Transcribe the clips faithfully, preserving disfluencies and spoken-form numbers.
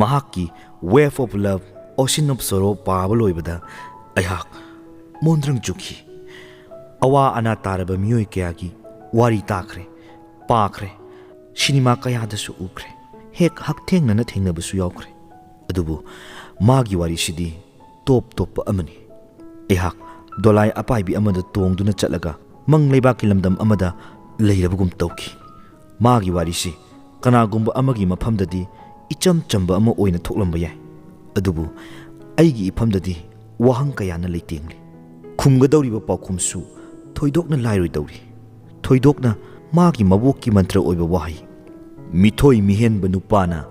ꯃꯍꯥꯛꯀꯤ Wave of Love, Ocean of Sorrow ꯄꯥꯕ ꯂꯣꯏꯕꯗ ꯑꯩꯍꯥꯛ ꯃꯣꯟꯗ꯭ꯔꯪ ꯆꯨꯈꯤ꯫ ꯑꯋꯥ ꯑꯅꯥ ꯇꯥꯔꯕ ꯃꯤꯑꯣꯏ ꯀꯌꯥꯒꯤ ꯋꯥꯔꯤ ꯇꯥꯈ꯭ꯔꯦ, ꯄꯥꯈ꯭ꯔꯦ, ꯁꯤꯅꯦꯃꯥ ꯀꯌꯥꯗꯁꯨ ꯎꯈ꯭ꯔꯦ, ꯍꯦꯛ ꯍꯛꯊꯦꯡꯅꯅ ꯊꯦꯡꯅꯕꯁꯨ ꯌꯥꯎꯈ꯭ꯔꯦ꯫ ꯑꯗꯨꯕꯨ ꯃꯥꯒꯤ ꯋꯥꯔꯤꯁꯤꯗꯤ ꯇꯣꯞ ꯇꯣꯞꯄ ꯑꯃꯅꯤ꯫ ꯑꯩꯍꯥꯛ ꯗꯣꯂꯥꯏ ꯑꯄꯥꯏꯕꯤ ꯑꯃꯗ ꯇꯣꯡꯗꯨꯅ ꯆꯠꯂꯒ ꯃꯪ ꯂꯩꯕꯥꯛꯀꯤ ꯂꯝꯗꯝ ꯑꯃꯗ ꯂꯩꯔꯕꯒꯨꯝ ꯇꯧꯈꯤ꯫ ꯃꯥꯒꯤ ꯋꯥꯔꯤꯁꯤ ꯀꯅꯥꯒꯨꯝꯕ ꯑꯃꯒꯤ ꯃꯐꯝꯗꯗꯤ ꯏꯆꯝ ꯆꯝꯕ ꯑꯃ ꯑꯣꯏꯅ ꯊꯣꯛꯂꯝꯕ ꯌꯥꯏ, ꯑꯗꯨꯕꯨ ꯑꯩꯒꯤ ꯏꯐꯝꯗꯗꯤ ꯋꯥꯍꯪ ꯀꯌꯥꯅ ꯂꯩꯇꯦꯡꯂꯤ꯫ ꯈꯨꯝꯒꯗꯧꯔꯤꯕ ꯄꯥꯎꯈꯨꯝꯁꯨ ꯊꯣꯏꯗꯣꯛꯅ ꯂꯥꯏꯔꯣꯏꯗꯧꯔꯤ꯫ ꯊꯣꯏꯗꯣꯛꯅ ꯃꯥꯒꯤ ꯃꯕꯣꯛꯀꯤ ꯃꯟꯇ꯭ꯔ ꯑꯣꯏꯕ ꯋꯥꯍꯩ, "ꯃꯤꯊꯣꯏ ꯃꯤꯍꯦꯟꯕ ꯅꯨꯄꯥꯅ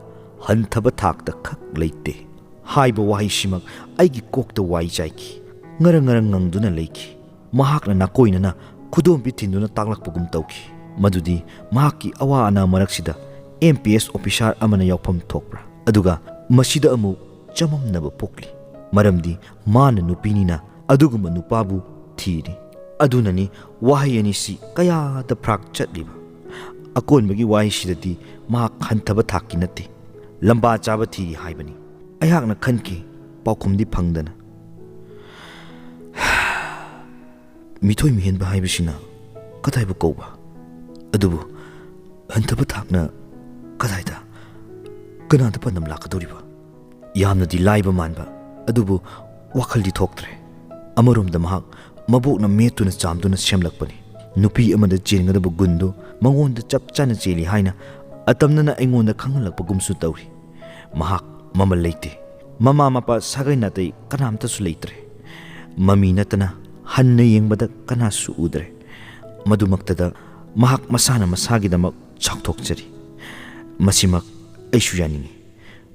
ꯍꯟꯊꯕ ꯊꯥꯛꯇ ꯈꯛ ꯂꯩꯇꯦ" ꯍꯥꯏꯕ ꯋꯥꯍꯩꯁꯤꯃꯛ ꯑꯩꯒꯤ ꯀꯣꯛꯇ ꯋꯥꯏ ꯆꯥꯏꯈꯤ꯫ ꯉꯔꯪ ꯉꯔꯪ ꯉꯪꯗꯨꯅ ꯂꯩꯈꯤ꯫ ꯃꯍꯥꯛꯅ ꯅꯥꯀꯣꯏꯅꯅ ꯈꯨꯗꯣꯝꯕꯤ ꯊꯤꯟꯗꯨꯅ ꯇꯥꯛꯂꯛꯄꯒꯨꯝ ꯇꯧꯈꯤ꯫ ꯃꯗꯨꯗꯤ ꯃꯍꯥꯛꯀꯤ ꯑꯋꯥ ꯑꯅꯥ ꯃꯔꯛꯁꯤꯗ ꯑꯦꯝ ꯄꯤ ꯑꯦꯁ ꯑꯣꯐꯤꯁꯥꯔ ꯑꯃꯅ ꯌꯥꯎꯐꯝ ꯊꯣꯛꯄ꯭ꯔꯥ? ꯑꯗꯨꯒ ꯃꯁꯤꯗ ꯑꯃꯨꯛ ꯆꯃꯝꯅꯕ ꯄꯣꯛꯂꯤ꯫ ꯃꯔꯝꯗꯤ ꯃꯥꯅ ꯅꯨꯄꯤꯅꯤꯅ ꯑꯗꯨꯒꯨꯝꯕ ꯅꯨꯄꯥꯕꯨ ꯊꯤꯔꯤ꯫ ꯑꯗꯨꯅꯅꯤ ꯋꯥꯍꯩ ꯑꯅꯤꯁꯤ ꯀꯌꯥꯗ ꯐꯔꯥꯛ ꯆꯠꯂꯤꯕ꯫ ꯑꯀꯣꯟꯕꯒꯤ ꯋꯥꯍꯩꯁꯤꯗꯗꯤ ꯃꯍꯥꯛ ꯍꯟꯊꯕ ꯊꯥꯛꯀꯤ ꯅꯠꯇꯦ, ꯂꯝꯕꯥ ꯆꯥꯕ ꯊꯤꯔꯤ ꯍꯥꯏꯕꯅꯤ꯫ ꯑꯩꯍꯥꯛꯅ ꯈꯟꯈꯤ, ꯄꯥꯎꯈꯨꯝꯗꯤ ꯐꯪꯗꯅ꯫ ꯃꯤꯊꯣꯏ ꯃꯤꯍꯦꯟꯕ ꯍꯥꯏꯕꯁꯤꯅ ꯀꯗꯥꯏꯕꯨ ꯀꯧꯕ? ꯑꯗꯨꯕꯨ ꯍꯟꯊꯕ ꯊꯥꯛꯅ ꯀꯗꯥꯏꯗ? ꯀꯅꯥꯗ ꯄꯥꯟꯗꯝ ꯂꯥꯛꯀꯗꯧꯔꯤꯕ? ꯌꯥꯝꯅꯗꯤ ꯂꯥꯏꯕ ꯃꯥꯟꯕ, ꯑꯗꯨꯕꯨ ꯋꯥꯈꯜꯗꯤ ꯊꯣꯛꯇ꯭ꯔꯦ꯫ ꯑꯃꯔꯣꯝꯗ ꯃꯍꯥꯛ ꯃꯕꯣꯛꯅ ꯃꯦꯠꯇꯨꯅ ꯆꯥꯝꯗꯨꯅ ꯁꯦꯝꯂꯛꯄꯅꯤ꯫ ꯅꯨꯄꯤ ꯑꯃꯗ ꯆꯦꯟꯒꯗꯕ ꯒꯨꯟꯗꯨ ꯃꯉꯣꯟꯗ ꯆꯞ ꯆꯥꯅ ꯆꯦꯜꯂꯤ ꯍꯥꯏꯅ ꯑꯇꯝꯅꯅ ꯑꯩꯉꯣꯟꯗ ꯈꯪꯍꯜꯂꯛꯄꯒꯨꯝꯁꯨ ꯇꯧꯔꯤ꯫ ꯃꯍꯥꯛ ꯃꯃꯜ ꯂꯩꯇꯦ꯫ ꯃꯃꯥ ꯃꯄꯥ ꯁꯥꯒꯩ ꯅꯥꯇꯩ ꯀꯅꯥꯝꯇꯁꯨ ꯂꯩꯇ꯭ꯔꯦ꯫ ꯃꯃꯤ ꯅꯠꯇꯅ ꯍꯟꯅ ꯌꯦꯡꯕꯗ ꯀꯅꯥꯁꯨ ꯎꯗ꯭ꯔꯦ꯫ ꯃꯗꯨꯃꯛꯇꯗ ꯃꯍꯥꯛ ꯃꯁꯥꯅ ꯃꯁꯥꯒꯤꯗꯃꯛ ꯆꯥꯎꯊꯣꯛꯆꯔꯤ꯫ ꯃꯁꯤꯃꯛ ꯑꯩꯁꯨ ꯌꯥꯅꯤꯡꯏ꯫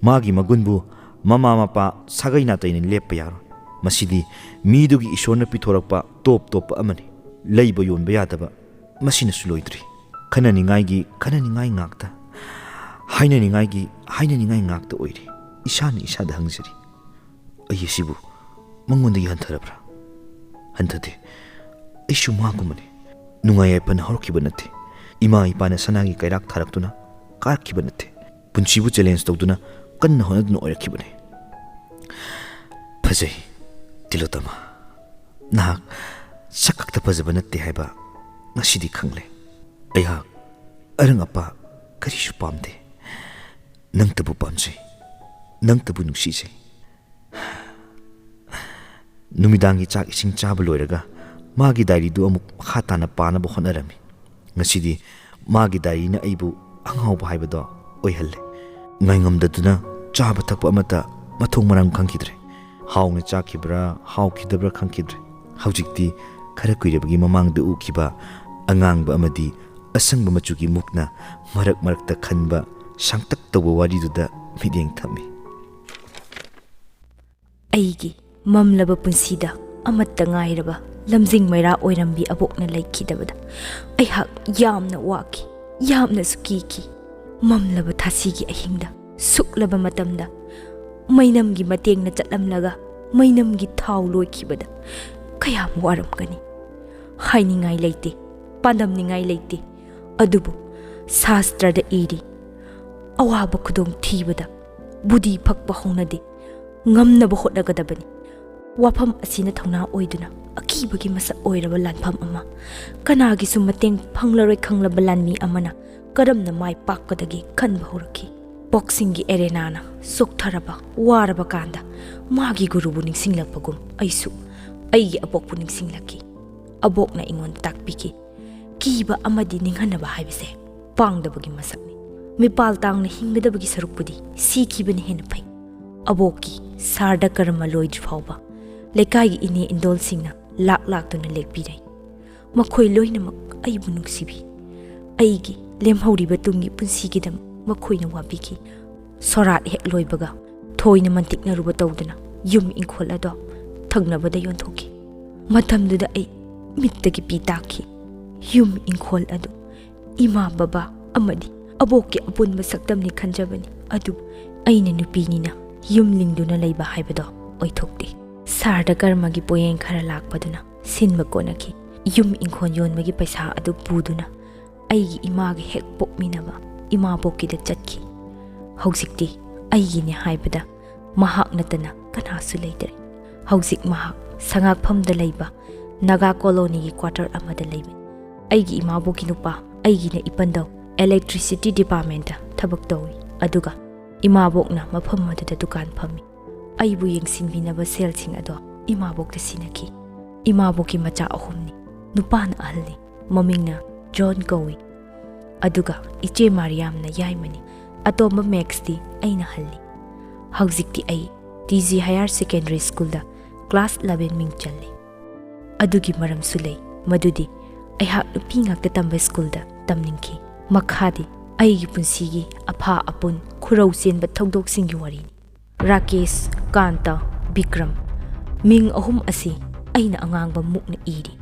ꯃꯥꯒꯤ ꯃꯒꯨꯟꯕꯨ ꯃꯃꯥ ꯃꯄꯥ ꯁꯥꯒꯩ ꯅꯥꯇꯩꯅ ꯂꯦꯞꯄ ꯌꯥꯔꯣꯏ꯫ ꯃꯁꯤꯗꯤ ꯃꯤꯗꯨꯒꯤ ꯏꯁꯣꯔꯅ ꯄꯤꯊꯣꯔꯛꯄ ꯇꯣꯞ ꯇꯣꯞꯄ ꯑꯃꯅꯤ꯫ ꯂꯩꯕ ꯌꯣꯟꯕ ꯌꯥꯗꯕ꯫ ꯃꯁꯤꯅꯁꯨ ꯂꯣꯏꯗ꯭ꯔꯤ꯫ ꯈꯟꯅꯅꯤꯡꯉꯥꯏꯒꯤ ꯈꯟꯅꯅꯤꯡꯉꯥꯏ ꯉꯥꯛꯇ, ꯍꯥꯏꯅꯅꯤꯡꯉꯥꯏꯒꯤ ꯍꯥꯏꯅꯅꯤꯡꯉꯥꯏ ꯉꯥꯛꯇ ꯑꯣꯏꯔꯤ꯫ ꯏꯁꯥꯅ ꯏꯁꯥꯗ ꯍꯪꯖꯔꯤ, ꯑꯩ ꯑꯁꯤꯕꯨ ꯃꯉꯣꯟꯗꯒꯤ ꯍꯟꯊꯔꯕ꯭ꯔꯥ? ꯍꯟꯊꯗꯦ꯫ ꯑꯩꯁꯨ ꯃꯥꯒꯨꯝꯕꯅꯤ꯫ ꯅꯨꯡꯉꯥꯏ ꯌꯥꯏꯐꯅ ꯍꯧꯔꯛꯈꯤꯕ ꯅꯠꯇꯦ꯫ ꯏꯃꯥ ꯏꯄꯥꯅ ꯁꯅꯥꯒꯤ ꯀꯩꯔꯥꯛ ꯊꯥꯔꯛꯇꯨꯅ ꯀꯥꯔꯛꯈꯤꯕ ꯅꯠꯇꯦ꯫ ꯄꯨꯟꯁꯤꯕꯨ ꯆꯦꯂꯦꯟꯖ ꯇꯧꯗꯨꯅ ꯀꯟꯅ ꯍꯣꯠꯅꯗꯨꯅ ꯑꯣꯏꯔꯛꯈꯤꯕꯅꯤ꯫ ꯐꯖꯩ, ꯇꯤꯂꯣꯇꯃ꯫ ꯅꯍꯥꯛ ꯁꯛ ꯈꯛꯇ ꯐꯖꯕ ꯅꯠꯇꯦ ꯍꯥꯏꯕ ꯉꯁꯤꯗꯤ ꯈꯪꯂꯦ꯫ ꯑꯩꯍꯥꯛ ꯑꯔꯪ ꯑꯄꯥ ꯀꯔꯤꯁꯨ ꯄꯥꯝꯗꯦ꯫ ꯅꯪꯇꯕꯨ ꯄꯥꯝꯖꯩ, ꯅꯪꯇꯕꯨ ꯅꯨꯡꯁꯤꯖꯩ꯫ ꯅꯨꯃꯤꯗꯥꯡꯒꯤ ꯆꯥꯛ ꯏꯁꯤꯡ ꯆꯥꯕ ꯂꯣꯏꯔꯒ ꯃꯥꯒꯤ ꯗꯥꯏꯔꯤꯗꯨ ꯑꯃꯨꯛ ꯃꯈꯥ ꯇꯥꯅ ꯄꯥꯅꯕ ꯍꯣꯠꯅꯔꯝꯃꯤ꯫ ꯉꯁꯤꯗꯤ ꯃꯥꯒꯤ ꯗꯥꯏꯔꯤꯅ ꯑꯩꯕꯨ ꯑꯉꯥꯎꯕ ꯍꯥꯏꯕꯗꯣ ꯑꯣꯏꯍꯜꯂꯦ꯫ ꯉꯥꯏꯉꯝꯗꯗꯨꯅ ꯆꯥꯕ ꯊꯛꯄ ꯑꯃꯠꯇ ꯃꯊꯣꯡ ꯃꯔꯝ ꯈꯪꯈꯤꯗ꯭ꯔꯦ꯫ ꯍꯥꯎꯅ ꯆꯥꯈꯤꯕ꯭ꯔꯥ, ꯍꯥꯎꯈꯤꯗꯕ꯭ꯔꯥ ꯈꯪꯈꯤꯗ꯭ꯔꯦ꯫ ꯍꯧꯖꯤꯛꯇꯤ ꯈꯔ ꯀꯨꯏꯔꯕꯒꯤ ꯃꯃꯥꯡꯗ ꯎꯈꯤꯕ ꯑꯉꯥꯡꯕ ꯑꯃꯗꯤ ꯑꯁꯪꯕ ꯃꯆꯨꯒꯤ ꯃꯨꯛꯅ ꯃꯔꯛ ꯃꯔꯛꯇ ꯈꯟꯕ ꯁꯥꯡꯇꯛ ꯇꯧꯕ ꯋꯥꯔꯤꯗꯨꯗ ꯃꯤꯠꯌꯦꯡ ꯊꯝꯃꯤ꯫ ꯑꯩꯒꯤ ꯃꯝꯂꯕ ꯄꯨꯟꯁꯤꯗ ꯑꯃꯠꯇ ꯉꯥꯏꯔꯕ ꯂꯝꯖꯤꯡ ꯃꯩꯔꯥ ꯑꯣꯏꯔꯝꯕꯤ ꯑꯕꯣꯛꯅ ꯂꯩꯈꯤꯗꯕꯗ ꯑꯩꯍꯥꯛ ꯌꯥꯝꯅ ꯋꯥꯈꯤ, ꯌꯥꯝꯅꯁꯨ ꯀꯤꯈꯤ꯫ ꯃꯝꯂꯕ ꯊꯥꯁꯤꯒꯤ ꯑꯍꯤꯡꯗ ꯁꯨꯛꯂꯕ ꯃꯇꯝꯗ ꯃꯩꯅꯝꯒꯤ ꯃꯇꯦꯡꯅ ꯆꯠꯂꯝꯂꯒ ꯃꯩꯅꯝꯒꯤ ꯊꯥꯎ ꯂꯣꯏꯈꯤꯕꯗ ꯀꯌꯥꯝ ꯋꯥꯔꯝꯒꯅꯤ꯫ ꯍꯥꯏꯅꯤꯡꯉꯥꯏ ꯂꯩꯇꯦ, ꯄꯥꯟꯗꯝꯅꯤꯡꯉꯥꯏ ꯂꯩꯇꯦ꯫ ꯑꯗꯨꯕꯨ ꯁꯥꯁꯇ꯭ꯔꯗ ꯏꯔꯤ, "ꯑꯋꯥꯕ ꯈꯨꯗꯣꯡ ꯊꯤꯕꯗ ꯕꯨꯙꯤ ꯐꯛꯄ ꯍꯧꯅꯗꯦ, ꯉꯝꯅꯕ ꯍꯣꯠꯅꯒꯗꯕꯅꯤ"꯫ ꯋꯥꯐꯝ ꯑꯁꯤꯅ ꯊꯧꯅꯥ ꯑꯣꯏꯗꯨꯅ ꯑꯀꯤꯕꯒꯤ ꯃꯁꯛ ꯑꯣꯏꯔꯕ ꯂꯥꯟꯐꯝ ꯑꯃ, ꯀꯅꯥꯒꯤꯁꯨ ꯃꯇꯦꯡ ꯐꯪꯂꯔꯣꯏ ꯈꯪꯂꯕ ꯂꯥꯟꯃꯤ ꯑꯃꯅ ꯀꯔꯝꯅ ꯃꯥꯏ ꯄꯥꯛꯀꯗꯒꯦ ꯈꯟꯕ ꯍꯧꯔꯛꯈꯤ꯫ ꯕꯣꯛꯁꯤꯡꯒꯤ ꯑꯦꯔꯦꯅꯥꯅ ꯆꯣꯛꯊꯔꯕ, ꯋꯥꯔꯕ ꯀꯥꯟꯗ ꯃꯥꯒꯤ ꯒꯨꯔꯨꯕꯨ ꯅꯤꯡꯁꯤꯡꯂꯛꯄꯒꯨꯝ ꯑꯩꯁꯨ ꯑꯩꯒꯤ ꯑꯕꯣꯛꯄꯨ ꯅꯤꯡꯁꯤꯡꯂꯛꯈꯤ꯫ ꯑꯕꯣꯛꯅ ꯑꯩꯉꯣꯟꯗ ꯇꯥꯛꯄꯤꯈꯤ, "ꯀꯤꯕ ꯑꯃꯗꯤ ꯅꯤꯡꯍꯟꯅꯕ ꯍꯥꯏꯕꯁꯦ ꯄꯥꯡꯗꯕꯒꯤ ꯃꯁꯛꯅꯤ꯫ ꯃꯤꯄꯥꯜ ꯇꯥꯡꯅ ꯍꯤꯡꯒꯗꯕꯒꯤ ꯁꯔꯨꯛꯄꯨꯗꯤ ꯁꯤꯈꯤꯕꯅ ꯍꯦꯟꯅ ꯐꯩ"꯫ ꯑꯕꯣꯛꯀꯤ ꯁꯥꯔꯗ ꯀꯔꯃ ꯂꯣꯏꯗ꯭ꯔꯤ ꯐꯥꯎꯕ ꯂꯩꯀꯥꯏꯒꯤ ꯏꯅꯦ ꯏꯟꯗꯣꯜꯁꯤꯡꯅ ꯂꯥꯛ ꯂꯥꯛꯇꯨꯅ ꯂꯦꯛꯄꯤꯔꯩ꯫ ꯃꯈꯣꯏ ꯂꯣꯏꯅꯃꯛ ꯑꯩꯕꯨ ꯅꯨꯡꯁꯤꯕꯤ꯫ ꯑꯩꯒꯤ ꯂꯦꯝꯍꯧꯔꯤꯕ ꯇꯨꯡꯒꯤ ꯄꯨꯟꯁꯤꯒꯤꯗꯃꯛ ꯃꯈꯣꯏꯅ ꯋꯥꯕꯤꯈꯤ꯫ ꯁꯣꯔꯥꯠ ꯍꯦꯛ ꯂꯣꯏꯕꯒ ꯊꯣꯏꯅ ꯃꯟꯇꯤꯛꯅꯔꯨꯕ ꯇꯧꯗꯨꯅ ꯌꯨꯝ ꯏꯪꯈꯣꯜ ꯑꯗꯣ ꯊꯪꯅꯕꯗ ꯌꯣꯟꯊꯣꯛꯈꯤ꯫ ꯃꯇꯝꯗꯨꯗ ꯑꯩ ꯃꯤꯠꯇꯒꯤ ꯄꯤ ꯇꯥꯈꯤ꯫ ꯌꯨꯝ ꯏꯪꯈꯣꯜ ꯑꯗꯨ ꯏꯃꯥ, ꯕꯕꯥ ꯑꯃꯗꯤ ꯑꯕꯣꯛꯀꯤ ꯑꯄꯨꯟꯕ ꯁꯛꯇꯝꯅꯤ ꯈꯟꯖꯕꯅꯤ꯫ ꯑꯗꯨꯕꯨ ꯑꯩꯅ ꯅꯨꯄꯤꯅꯤꯅ ꯌꯨꯝ ꯂꯤꯡꯗꯨꯅ ꯂꯩꯕ ꯍꯥꯏꯕꯗꯣ ꯑꯣꯏꯊꯣꯛꯇꯦ꯫ ꯁꯥꯔꯗ ꯀꯔꯃꯒꯤ ꯄꯣꯌꯦꯡ ꯈꯔ ꯂꯥꯛꯄꯗꯨꯅ ꯁꯤꯟꯕ ꯀꯣꯟꯅꯈꯤ꯫ ꯌꯨꯝ ꯏꯪꯈꯣꯜ ꯌꯣꯟꯕꯒꯤ ꯄꯩꯁꯥ ꯑꯗꯨ ꯄꯨꯗꯨꯅ ꯑꯩꯒꯤ ꯏꯃꯥꯒ ꯍꯦꯛ ꯄꯣꯛꯃꯤꯟꯅꯕ ꯏꯃꯥꯕꯣꯛꯀꯤꯗ ꯆꯠꯈꯤ꯫ ꯍꯧꯖꯤꯛꯇꯤ ꯑꯩꯒꯤꯅꯤ ꯍꯥꯏꯕꯗ ꯃꯍꯥꯛ ꯅꯠꯇꯅ ꯀꯅꯥꯁꯨ ꯂꯩꯇ꯭ꯔꯦ꯫ ꯍꯧꯖꯤꯛ ꯃꯍꯥꯛ ꯁꯉꯥꯛꯐꯝꯗ ꯂꯩꯕ ꯅꯥꯒꯥ ꯀꯣꯂꯣꯅꯤꯒꯤ ꯀ꯭ꯋꯥꯇꯔ ꯑꯃꯗ ꯂꯩꯕꯅꯤ꯫ ꯑꯩꯒꯤ ꯏꯃꯥꯕꯣꯛꯀꯤ ꯅꯨꯄꯥ, ꯑꯩꯒꯤꯅ ꯏꯄꯟꯗꯧ, electricity departmentꯇ ꯊꯕꯛ ꯇꯧꯏ, ꯑꯗꯨꯒ ꯏꯃꯥꯕꯣꯛꯅ ꯃꯐꯝ ꯑꯗꯨꯗ ꯗꯨꯀꯥꯟ ꯐꯝꯃꯤ꯫ ꯑꯩꯕꯨ ꯌꯦꯡꯁꯤꯟꯕꯤꯅꯕ ꯁꯦꯜꯁꯤꯡ ꯑꯗꯣ ꯏꯃꯥꯕꯣꯛꯇ ꯁꯤꯟꯅꯈꯤ꯫ ꯏꯃꯥꯕꯣꯛꯀꯤ ꯃꯆꯥ ꯑꯍꯨꯝꯅꯤ꯫ ꯅꯨꯄꯥꯅ ꯑꯍꯜꯅꯤ, ꯃꯃꯤꯡꯅ ꯖꯣꯟ ꯀꯧꯏ, ꯑꯗꯨꯒ ꯏꯆꯦ ꯃꯥꯔꯤꯌꯥꯝꯅ ꯌꯥꯏꯃꯅꯤ꯫ ꯑꯇꯣꯝꯕ ꯃꯦꯛꯁꯇꯤ ꯑꯩꯅ ꯍꯜꯂꯤ꯫ ꯍꯧꯖꯤꯛꯇꯤ ꯑꯩ T G higher secondary schoolꯗ class eleven ꯃꯤꯡ ꯆꯜꯂꯤ꯫ ꯑꯗꯨꯒꯤ ꯃꯔꯝꯁꯨ ꯂꯩ, ꯃꯗꯨꯗꯤ ꯑꯩꯍꯥꯛ ꯅꯨꯄꯤ ꯉꯥꯛꯇ ꯇꯝꯕ schoolꯗ ꯇꯝꯅꯤꯡꯈꯤ꯫ ꯃꯈꯥꯗꯤ ꯑꯩꯒꯤ ꯄꯨꯟꯁꯤꯒꯤ ꯑꯐꯥ ꯑꯄꯨꯟ ꯈꯨꯔꯧ ꯆꯦꯟꯕ ꯊꯧꯗꯣꯛꯁꯤꯡꯒꯤ ꯋꯥꯔꯤꯅꯤ꯫ ꯔꯥꯀꯦꯁ, ꯀꯥꯟꯇ, ꯕꯤꯀ꯭ꯔꯝ, ꯃꯤꯡ ꯑꯍꯨꯝ ꯑꯁꯤ ꯑꯩꯅ ꯑꯉꯥꯡꯕ ꯃꯨꯛꯅ ꯏꯔꯤ꯫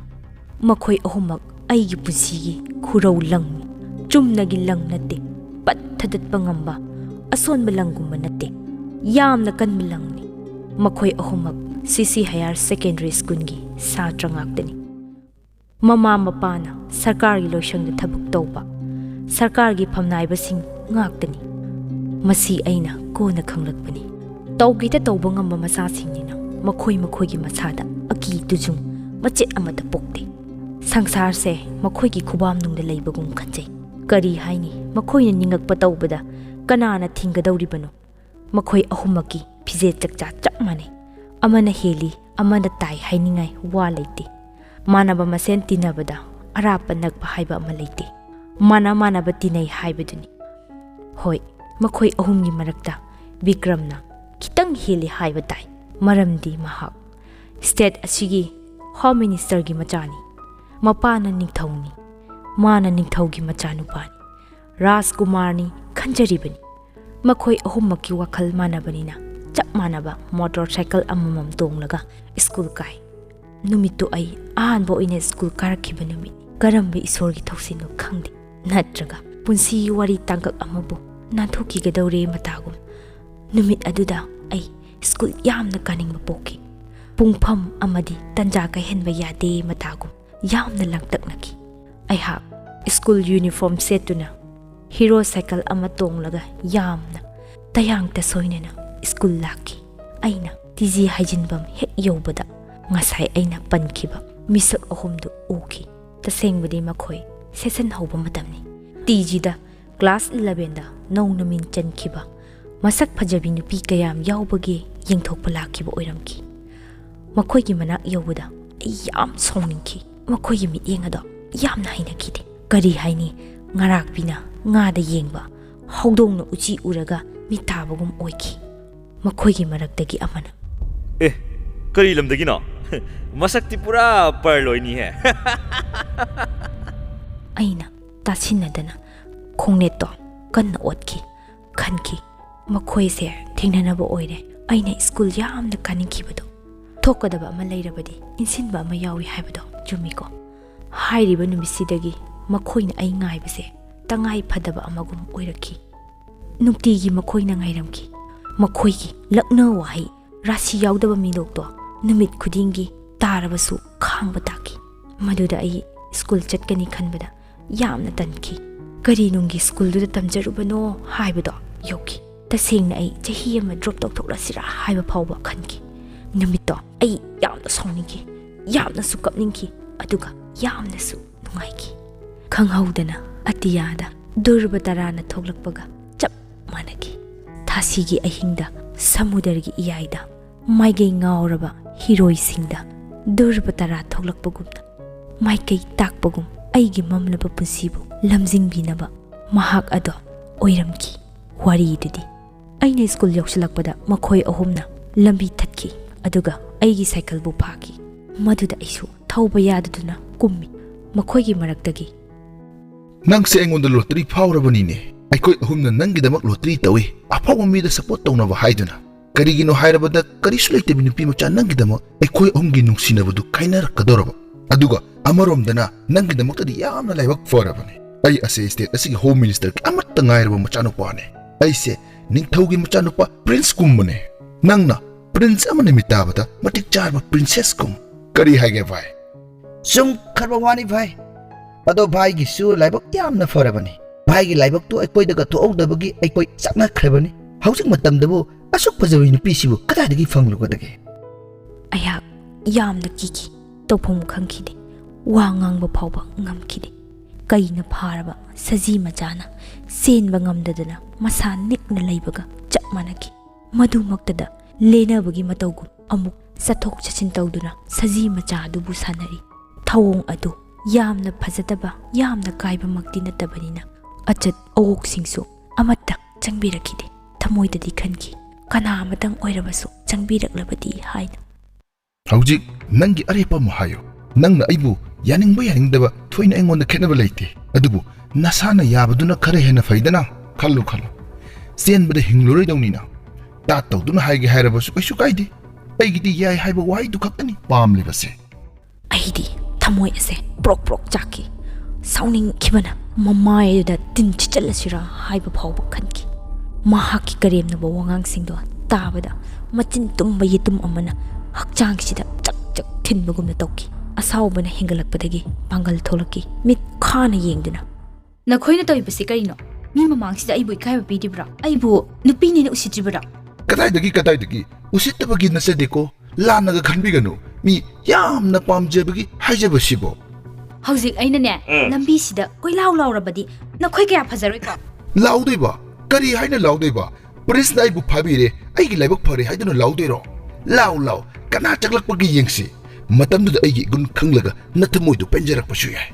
ꯃꯈꯣꯏ ꯑꯍꯨꯝꯃꯛ ꯑꯩꯒꯤ ꯄꯨꯟꯁꯤꯒꯤ ꯈꯨꯔꯧ ꯂꯪꯅꯤ꯫ ꯆꯨꯝꯅꯒꯤ ꯂꯪ ꯅꯠꯇꯦ, ꯄꯠ ꯊꯗꯠꯄ ꯉꯝꯕ, ꯑꯁꯣꯟꯕ ꯂꯪꯒꯨꯝꯕ ꯅꯠꯇꯦ, ꯌꯥꯝꯅ ꯀꯟꯕ ꯂꯪꯅꯤ꯫ ꯃꯈꯣꯏ ꯑꯍꯨꯝꯃꯛ ꯁꯤ ꯁꯤ higher secondary schoolꯒꯤ ꯁꯥꯇ꯭ꯔ ꯉꯥꯛꯇꯅꯤ꯫ ꯃꯃꯥ ꯃꯄꯥꯅ ꯁꯔꯀꯥꯔꯒꯤ ꯂꯣꯏꯁꯪꯗ ꯊꯕꯛ ꯇꯧꯕ, ꯁꯔꯀꯥꯔꯒꯤ ꯐꯝꯅꯥꯏꯕꯁꯤꯡ ꯉꯥꯛꯇꯅꯤ꯫ ꯃꯁꯤ ꯑꯩꯅ ꯀꯣꯟꯅ ꯈꯪꯂꯛꯄꯅꯤ꯫ ꯇꯧꯒꯦꯗ ꯇꯧꯕ ꯉꯝꯕ ꯃꯆꯥꯁꯤꯡꯅꯤꯅ ꯃꯈꯣꯏ ꯃꯈꯣꯏꯒꯤ ꯃꯁꯥꯗ ꯑꯀꯤ ꯇꯨꯖꯨꯡ ꯃꯆꯦꯠ ꯑꯃꯠꯇ ꯄꯣꯛꯇꯦ꯫ ꯁꯪꯁꯥꯔꯁꯦ ꯃꯈꯣꯏꯒꯤ ꯈꯨꯕꯥꯝꯅꯨꯡꯗ ꯂꯩꯕꯒꯨꯝ ꯈꯟꯖꯩ꯫ ꯀꯔꯤ ꯍꯥꯏꯅꯤ, ꯃꯈꯣꯏꯅ ꯅꯤꯡꯉꯛꯄ ꯇꯧꯕꯗ ꯀꯅꯥꯅ ꯊꯤꯡꯒꯗꯧꯔꯤꯕꯅꯣ? ꯃꯈꯣꯏ ꯑꯍꯨꯝꯃꯛꯀꯤ ꯐꯤꯖꯦꯠ ꯆꯛꯆꯥ ꯆꯞ ꯃꯥꯟꯅꯩ꯫ ꯑꯃꯅ ꯍꯦꯜꯂꯤ, ꯑꯃꯅ ꯇꯥꯏ ꯍꯥꯏꯅꯤꯡꯉꯥꯏ ꯋꯥ ꯂꯩꯇꯦ꯫ ꯃꯥꯟꯅꯕ ꯃꯁꯦꯟ ꯇꯤꯟꯅꯕꯗ ꯑꯔꯥꯞꯄ ꯅꯛꯄ ꯍꯥꯏꯕ ꯑꯃ ꯂꯩꯇꯦ꯫ ꯃꯥꯟꯅ ꯃꯥꯟꯅꯕ ꯇꯤꯟꯅꯩ ꯍꯥꯏꯕꯗꯨꯅꯤ꯫ ꯍꯣꯏ, ꯃꯈꯣꯏ ꯑꯍꯨꯝꯒꯤ ꯃꯔꯛꯇ ꯕꯤꯀ꯭ꯔꯝꯅ ꯈꯤꯇꯪ ꯍꯦꯜꯂꯤ ꯍꯥꯏꯕ ꯇꯥꯏ, ꯃꯔꯝꯗꯤ ꯃꯍꯥꯛ state ꯑꯁꯤꯒꯤ home ministerꯒꯤ ꯃꯆꯥꯅꯤ꯫ ꯃꯄꯥꯅ ꯅꯤꯡꯊꯧꯅꯤ, ꯃꯥꯅ ꯅꯤꯡꯊꯧꯒꯤ ꯃꯆꯥꯅꯨꯄꯥꯅꯤ, ꯔꯥꯖꯀꯨꯃꯥꯔꯅꯤ ꯈꯟꯖꯔꯤꯕꯅꯤ꯫ ꯃꯈꯣꯏ ꯑꯍꯨꯝꯃꯛꯀꯤ ꯋꯥꯈꯜ ꯃꯥꯟꯅꯕꯅꯤꯅ ꯆꯞ ꯃꯥꯟꯅꯕ motorcycle ꯑꯃꯃꯝ ꯇꯣꯡꯂꯒ school ꯀꯥꯏ꯫ ꯅꯨꯃꯤꯠꯇꯨ ꯑꯩ ꯑꯍꯥꯟꯕ ꯑꯣꯏꯅ school ꯀꯥꯔꯛꯈꯤꯕ ꯅꯨꯃꯤꯠ꯫ ꯀꯔꯝꯕ ꯏꯁꯣꯔꯒꯤ ꯊꯧꯁꯤꯟꯅꯣ ꯈꯪꯗꯦ, ꯅꯠꯇ꯭ꯔꯒ ꯄꯨꯟꯁꯤꯒꯤ ꯋꯥꯔꯤ ꯇꯥꯡꯀꯛ ꯑꯃꯕꯨ ꯅꯥꯟꯊꯣꯛꯈꯤꯒꯗꯧꯔꯦ ꯃꯇꯥꯒꯨꯝ꯫ ꯅꯨꯃꯤꯠ ꯑꯗꯨꯗ ꯑꯩ school ꯌꯥꯝꯅ ꯀꯥꯅꯤꯡꯕ ꯄꯣꯛꯈꯤ꯫ ꯄꯨꯡꯐꯝ ꯑꯃꯗꯤ ꯇꯟꯖꯥ ꯀꯥꯏꯍꯟꯕ ꯌꯥꯗꯦ ꯃꯇꯥꯒꯨꯝ ꯌꯥꯝꯅ ꯂꯥꯡꯇꯛꯅꯈꯤ꯫ ꯑꯩꯍꯥꯛ school uniform ꯁꯦꯠꯇꯨꯅ hero cycle ꯑꯃ ꯇꯣꯡꯂꯒ ꯌꯥꯝꯅ ꯇꯌꯥꯡ ꯇꯁꯣꯏꯅꯅ ꯁ꯭ꯀꯨꯜ ꯂꯥꯛꯈꯤ꯫ ꯑꯩꯅ ꯇꯤ ꯖꯤ ꯍꯥꯏꯖꯤꯟꯐꯝ ꯍꯦꯛ ꯌꯧꯕꯗ ꯉꯁꯥꯏ ꯑꯩꯅ ꯄꯟꯈꯤꯕ ꯃꯤꯁꯛ ꯑꯍꯨꯝꯗꯨ ꯎꯈꯤ꯫ ꯇꯁꯦꯡꯕꯗꯤ ꯃꯈꯣꯏ ꯁꯦꯁꯟ ꯍꯧꯕ ꯃꯇꯝꯅꯤ꯫ ꯇꯤ ꯖꯤꯗ ꯀ꯭ꯂꯥꯁ ꯏꯂꯚꯦꯟꯗ ꯅꯧꯅ ꯃꯤꯡ ꯆꯟꯈꯤꯕ ꯃꯁꯛ ꯐꯖꯕꯤ ꯅꯨꯄꯤ ꯀꯌꯥꯝ ꯌꯥꯎꯕꯒꯦ ꯌꯦꯡꯊꯣꯛꯄ ꯂꯥꯛꯈꯤꯕ ꯑꯣꯏꯔꯝꯈꯤ꯫ ꯃꯈꯣꯏꯒꯤ ꯃꯅꯥꯛ ꯌꯧꯕꯗ ꯑꯩ ꯌꯥꯝ ꯁꯥꯎꯅꯤꯡꯈꯤ꯫ ꯃꯈꯣꯏꯒꯤ ꯃꯤꯠꯌꯦꯡ ꯑꯗꯣ ꯌꯥꯝꯅ ꯍꯩꯅꯈꯤꯗꯦ꯫ ꯀꯔꯤ ꯍꯥꯏꯅꯤ, ꯉꯔꯥꯛꯄꯤꯅ ꯉꯥꯗ ꯌꯦꯡꯕ, ꯍꯧꯗꯣꯡꯅ ꯎꯆꯤ ꯎꯔꯒ ꯃꯤꯠ ꯊꯥꯕꯒꯨꯝ ꯑꯣꯏꯈꯤ꯫ ꯃꯈꯣꯏꯒꯤ ꯃꯔꯛꯇꯒꯤ ꯑꯃꯅ, "ꯑꯦ, ꯀꯔꯤ ꯂꯝꯗꯒꯤꯅꯣ? ꯃꯁꯛꯇꯤ ꯄꯨꯔꯥ ꯄꯔꯂꯣꯏꯅꯤꯍꯦ!" ꯑꯩꯅ ꯇꯥꯁꯤꯟꯅꯗꯅ ꯈꯣꯡꯅꯦꯠꯇꯣ ꯀꯟꯅ ꯑꯣꯠꯈꯤ꯫ ꯈꯟꯈꯤ, ꯃꯈꯣꯏꯁꯦ ꯊꯦꯡꯅꯅꯕ ꯑꯣꯏꯔꯦ ꯑꯩꯅ ꯁ꯭ꯀꯨꯜ ꯌꯥꯝꯅ ꯀꯥꯅꯤꯡꯈꯤꯕꯗꯣ꯫ ꯊꯣꯛꯀꯗꯕ ꯑꯃ ꯂꯩꯔꯕꯗꯤ ꯏꯟꯁꯤꯟꯕ ꯑꯃ ꯌꯥꯎꯏ ꯍꯥꯏꯕꯗꯣ ꯆꯨꯝꯃꯤꯀꯣ? ꯍꯥꯏꯔꯤꯕ ꯅꯨꯃꯤꯠꯁꯤꯗꯒꯤ ꯃꯈꯣꯏꯅ ꯑꯩ ꯉꯥꯏꯕꯁꯦ ꯇꯉꯥꯏ ꯐꯗꯕ ꯑꯃꯒꯨꯝ ꯑꯣꯏꯔꯛꯈꯤ꯫ ꯅꯨꯡꯇꯤꯒꯤ ꯃꯈꯣꯏꯅ ꯉꯥꯏꯔꯝꯈꯤ꯫ ꯃꯈꯣꯏꯒꯤ ꯂꯛꯅ ꯋꯥꯍꯩ, ꯔꯥꯁꯤ ꯌꯥꯎꯗꯕ ꯃꯤꯅꯣꯛꯇꯣ ꯅꯨꯃꯤꯠ ꯈꯨꯗꯤꯡꯒꯤ ꯇꯥꯔꯕꯁꯨ ꯈꯥꯡꯕ ꯇꯥꯈꯤ꯫ ꯃꯗꯨꯗ ꯑꯩ ꯁ꯭ꯀꯨꯜ ꯆꯠꯀꯅꯤ ꯈꯟꯕꯗ ꯌꯥꯝꯅ ꯇꯟꯈꯤ꯫ ꯀꯔꯤ ꯅꯨꯡꯒꯤ ꯁ꯭ꯀꯨꯜꯗꯨꯗ ꯇꯝꯖꯔꯨꯕꯅꯣ ꯍꯥꯏꯕꯗꯣ ꯌꯧꯈꯤ꯫ ꯇꯁꯦꯡꯅ ꯑꯩ ꯆꯍꯤ ꯑꯃ ꯗ꯭ꯔꯣꯞ ꯇꯧꯊꯣꯛꯂꯁꯤꯔꯥ ꯍꯥꯏꯕ ꯐꯥꯎꯕ ꯈꯟꯈꯤ꯫ ꯅꯨꯃꯤꯠꯇꯣ ꯑꯩ ꯌꯥꯝꯅ ꯁꯥꯎꯅꯤꯡꯈꯤ, ꯌꯥꯝꯅꯁꯨ ꯀꯞꯅꯤꯡꯈꯤ, ꯑꯗꯨꯒ ꯌꯥꯝꯅꯁꯨ ꯅꯨꯡꯉꯥꯏꯈꯤ꯫ ꯈꯪꯍꯧꯗꯅ ꯑꯇꯤꯌꯥꯗ ꯙ꯭ꯔꯨꯕ ꯇꯔꯥꯅ ꯊꯣꯛꯂꯛꯄꯒ ꯆꯞ ꯃꯥꯟꯅꯈꯤ꯫ ꯊꯥꯁꯤꯒꯤ ꯑꯍꯤꯡꯗ ꯁꯃꯨꯗ꯭ꯔꯒꯤ ꯏꯌꯥꯏꯗ ꯃꯥꯏꯀꯩ ꯉꯥꯎꯔꯕ ꯍꯤꯔꯣꯏꯁꯤꯡꯗ ꯙ꯭ꯔꯨꯕ ꯇꯔꯥ ꯊꯣꯛꯂꯛꯄꯒꯨꯝꯅ ꯃꯥꯏꯀꯩ ꯇꯥꯛꯄꯒꯨꯝ ꯑꯩꯒꯤ ꯃꯝꯂꯕ ꯄꯨꯟꯁꯤꯕꯨ ꯂꯝꯖꯤꯡꯕꯤꯅꯕ ꯃꯍꯥꯛ ꯑꯗꯣ ꯑꯣꯏꯔꯝꯈꯤ꯫ ꯋꯥꯔꯤꯗꯨꯗꯤ ꯑꯩꯅ ꯁ꯭ꯀꯨꯜ ꯌꯧꯁꯤꯜꯂꯛꯄꯗ ꯃꯈꯣꯏ ꯑꯍꯨꯝꯅ ꯂꯝꯕꯤ ꯊꯠꯈꯤ, ꯑꯗꯨꯒ ꯑꯩꯒꯤ ꯁꯥꯏꯀꯜꯕꯨ ꯐꯥꯈꯤ꯫ ꯃꯗꯨꯗ ꯑꯩꯁꯨ ꯊꯧꯕ ꯌꯥꯗꯗꯨꯅ ꯀꯨꯝꯃꯤ꯫ ꯃꯈꯣꯏꯒꯤ ꯃꯔꯛꯇꯒꯤ, "ꯅꯪꯁꯦ ꯑꯩꯉꯣꯟꯗ ꯂꯣꯇꯔꯤ ꯐꯥꯎꯔꯕꯅꯤꯅꯦ꯫ ꯑꯩꯈꯣꯏ ꯑꯍꯨꯝꯅ ꯅꯪꯒꯤꯗꯃꯛ ꯂꯣꯇꯔꯤ ꯇꯧꯏ꯫ ꯑꯐꯥꯎꯕ ꯃꯤꯗ ꯁꯄꯣꯔꯠ ꯇꯧꯅꯕ ꯍꯥꯏꯗꯨꯅ꯫ ꯀꯔꯤꯒꯤꯅꯣ ꯍꯥꯏꯔꯕꯗ ꯀꯔꯤꯁꯨ ꯂꯩꯇꯕꯤ ꯅꯨꯄꯤ ꯃꯆꯥ ꯅꯪꯒꯤꯗꯃꯛ ꯑꯩꯈꯣꯏ ꯑꯍꯨꯝꯒꯤ ꯅꯨꯡꯁꯤꯅꯕꯗꯨ ꯀꯥꯏꯅꯔꯛꯀꯗꯧꯔꯕ꯫ ꯑꯗꯨꯒ ꯑꯃꯔꯣꯝꯗꯅ ꯅꯪꯒꯤꯗꯃꯛꯇꯗꯤ ꯌꯥꯝꯅ ꯂꯥꯏꯕꯛ ꯐꯔꯕꯅꯦ꯫ ꯑꯩ ꯑꯁꯦ ꯁ꯭ꯇꯦꯠ ꯑꯁꯤꯒꯤ ꯍꯣꯝ ꯃꯤꯅꯤꯁꯇꯔꯒꯤ ꯑꯃꯠꯇ ꯉꯥꯏꯔꯕ ꯃꯆꯥꯅꯨꯄꯥꯅꯦ꯫ ꯑꯩꯁꯦ ꯅꯤꯡꯊꯧꯒꯤ ꯃꯆꯥꯅꯨꯄꯥ ꯄ꯭ꯔꯤꯟꯁꯀꯨꯝꯕꯅꯦ꯫ ꯅꯪꯅ ꯄ꯭ꯔꯤꯟꯁ ꯑꯃꯅ ꯃꯤꯇꯥꯕꯗ ꯃꯇꯤꯛ ꯆꯥꯔꯕ ꯄ꯭ꯔꯤꯟꯁꯦꯁꯀꯨꯝ꯫ ꯀꯔꯤ ꯍꯥꯏꯒꯦ ꯚꯥꯏ?" "ꯆꯨꯝꯈ꯭ꯔꯕ ꯋꯥꯅꯤ ꯚꯥꯏ꯫ ꯑꯗꯣ ꯚꯥꯏꯒꯤꯁꯨ ꯂꯥꯏꯕꯛ ꯌꯥꯝꯅ ꯐꯔꯕꯅꯤ꯫ ꯚꯥꯏꯒꯤ ꯂꯥꯏꯕꯛꯇꯨ ꯑꯩꯈꯣꯏꯗꯒ ꯊꯣꯛꯍꯧꯗꯕꯒꯤ ꯑꯩꯈꯣꯏ ꯆꯥꯛꯅꯈ꯭ꯔꯕꯅꯤ꯫ ꯍꯧꯖꯤꯛ ꯃꯇꯝꯗꯕꯨ ꯑꯁꯨꯛ ꯐꯖꯕ ꯅꯨꯄꯤꯁꯤꯕꯨ ꯀꯗꯥꯏꯗꯒꯤ ꯐꯪꯂꯨꯒꯗꯒꯦ? ꯑꯩꯍꯥꯛ ꯌꯥꯝꯅ ꯀꯤꯈꯤ꯫ ꯇꯧꯐꯝ ꯈꯪꯈꯤꯗꯦ꯫ ꯋꯥ ꯉꯥꯡꯕ ꯐꯥꯎꯕ ꯉꯝꯈꯤꯗꯦ꯫ ꯀꯩꯅ ꯐꯥꯔꯕ ꯁꯖꯤ ꯃꯆꯥꯅ ꯆꯦꯟꯕ ꯉꯝꯗꯗꯅ ꯃꯁꯥ ꯅꯤꯛꯅ ꯂꯩꯕꯒ ꯆꯞ ꯃꯥꯟꯅꯈꯤ꯫ ꯃꯗꯨꯃꯛꯇꯗ ꯂꯦꯟꯅꯕꯒꯤ ꯃꯇꯧꯒꯨꯝ ꯑꯃꯨꯛ ꯆꯠꯊꯣꯛ ꯆꯠꯁꯤꯟ ꯇꯧꯗꯨꯅ ꯁꯖꯤ ꯃꯆꯥ ꯑꯗꯨꯕꯨ ꯁꯥꯟꯅꯔꯤ꯫ ꯊꯧꯑꯣꯡ ꯑꯗꯨ ꯌꯥꯝꯅ ꯐꯖꯗꯕ, ꯌꯥꯝꯅ ꯀꯥꯏꯕꯃꯛꯇꯤ ꯅꯠꯇꯕꯅꯤꯅ ꯑꯆꯠ ꯑꯋꯣꯛꯁꯤꯡꯁꯨ ꯑꯃꯠꯇ ꯆꯪꯕꯤꯔꯛꯈꯤꯗꯦ꯫ ꯊꯃꯣꯏꯗꯗꯤ ꯈꯟꯈꯤ, "ꯀꯅꯥ ꯑꯃꯇꯪ ꯑꯣꯏꯔꯕꯁꯨ ꯆꯪꯕꯤꯔꯛꯂꯕꯗꯤ" ꯍꯥꯏꯅ꯫ "ꯍꯧꯖꯤꯛ ꯅꯪꯒꯤ ꯑꯔꯦꯞꯄ ꯑꯃ ꯍꯥꯏꯌꯨ꯫ ꯅꯪꯅ ꯑꯩꯕꯨ ꯌꯥꯅꯤꯡꯕ ꯌꯥꯅꯤꯡꯗꯕ ꯊꯣꯏꯅ ꯑꯩꯉꯣꯟꯗ ꯈꯦꯠꯅꯕ ꯂꯩꯇꯦ꯫ ꯑꯗꯨꯕꯨ ꯅꯁꯥꯅ ꯌꯥꯕꯗꯨꯅ ꯈꯔ ꯍꯦꯟꯅ ꯐꯩꯗꯅ꯫ ꯈꯜꯂꯨ ꯈꯜꯂꯨ, ꯆꯦꯟꯕꯗ ꯍꯤꯡꯂꯔꯣꯏꯗꯧꯅꯤꯅ꯫ ꯇꯥꯠ ꯇꯧꯗꯨꯅ ꯍꯥꯏꯒꯦ ꯍꯥꯏꯔꯕꯁꯨ ꯀꯩꯁꯨ ꯀꯥꯏꯗꯦ꯫ ꯑꯩꯒꯤꯗꯤ ꯌꯥꯏ ꯍꯥꯏꯕ ꯋꯥꯍꯩꯗꯨ ꯈꯛꯇꯅꯤ ꯄꯥꯝꯂꯤꯕꯁꯦ꯫" ꯑꯩꯗꯤ ꯊꯃꯣꯏ ꯑꯁꯦ ꯄ꯭ꯔꯣꯛ ꯄ꯭ꯔꯣꯛ ꯆꯥꯛꯈꯤ꯫ ꯁꯥꯎꯅꯤꯡꯈꯤꯕꯅ ꯃꯃꯥꯏ ꯑꯗꯨꯗ ꯇꯤꯟ ꯁꯤꯠꯆꯜꯂꯁꯤꯔꯥ ꯍꯥꯏꯕ ꯐꯥꯎꯕ ꯈꯟꯈꯤ꯫ ꯃꯍꯥꯛꯀꯤ ꯀꯔꯦꯝꯅꯕ ꯋꯥꯉꯥꯡꯁꯤꯡꯗꯣ ꯇꯥꯕꯗ ꯃꯆꯤꯟ ꯇꯨꯝꯕ ꯌꯦꯇꯨꯝ ꯑꯃꯅ ꯍꯛꯆꯥꯡꯁꯤꯗ ꯆꯛ ꯆꯛ ꯊꯤꯟꯕꯒꯨꯝꯅ ꯇꯧꯈꯤ꯫ ꯑꯁꯥꯎꯕꯅ ꯍꯦꯟꯒꯠꯂꯛꯄꯗꯒꯤ ꯄꯥꯡꯒꯜ ꯊꯣꯛꯂꯛꯈꯤ꯫ ꯃꯤꯠ ꯈꯥꯅ ꯌꯦꯡꯗꯨꯅ, "ꯅꯈꯣꯏꯅ ꯇꯧꯔꯤꯕꯁꯤ ꯀꯔꯤꯅꯣ? ꯃꯤ ꯃꯃꯥꯡꯁꯤꯗ ꯑꯩꯕꯨ ꯏꯀꯥꯏꯕ ꯄꯤꯔꯤꯕ꯭ꯔꯥ? ꯑꯩꯕꯨ ꯅꯨꯄꯤꯅꯦꯅ ꯎꯁꯤꯠꯇ꯭ꯔꯤꯕꯔꯥ?" "ꯀꯗꯥꯏꯗꯒꯤ, ꯀꯗꯥꯏꯗꯒꯤ? ꯎꯁꯤꯠꯇꯕꯒꯤ ꯅꯠꯆꯗꯦꯀꯣ꯫ ꯂꯥꯟꯅꯒ ꯈꯟꯕꯤꯒꯅꯨ꯫ ꯃꯤ ꯌꯥꯝꯅ ꯄꯥꯝꯖꯕꯒꯤ ꯍꯥꯏꯖꯕꯁꯤꯕꯣ꯫" "ꯍꯧꯖꯤꯛ ꯑꯩꯅꯅꯦ, ꯎꯝ꯫ ꯂꯝꯕꯤꯁꯤꯗ ꯀꯣꯏꯂꯥꯎ ꯂꯥꯎꯔꯕꯗꯤ ꯅꯈꯣꯏ ꯀꯌꯥ ꯐꯖꯔꯣꯏꯀꯣ?" "ꯂꯥꯎꯗꯣꯏꯕ? ꯀꯔꯤ ꯍꯥꯏꯅ ꯂꯥꯎꯗꯣꯏꯕ? ꯄꯨꯂꯤꯁꯅ ꯑꯩꯕꯨ ꯐꯥꯕꯤꯔꯦ, ꯑꯩꯒꯤ ꯂꯥꯏꯕꯛ ꯐꯔꯦ ꯍꯥꯏꯗꯨꯅ ꯂꯥꯎꯗꯣꯏꯔꯣ? ꯂꯥꯎ, ꯂꯥꯎ, ꯀꯅꯥ ꯆꯪꯂꯛꯄꯒꯦ ꯌꯦꯡꯁꯤ꯫ ꯃꯇꯝꯗꯨꯗ ꯑꯩꯒꯤ ꯏꯒꯨꯟ ꯈꯪꯂꯒ ꯅꯊꯃꯣꯏꯗꯨ ꯄꯦꯟꯖꯔꯛꯄꯁꯨ ꯌꯥꯏ꯫"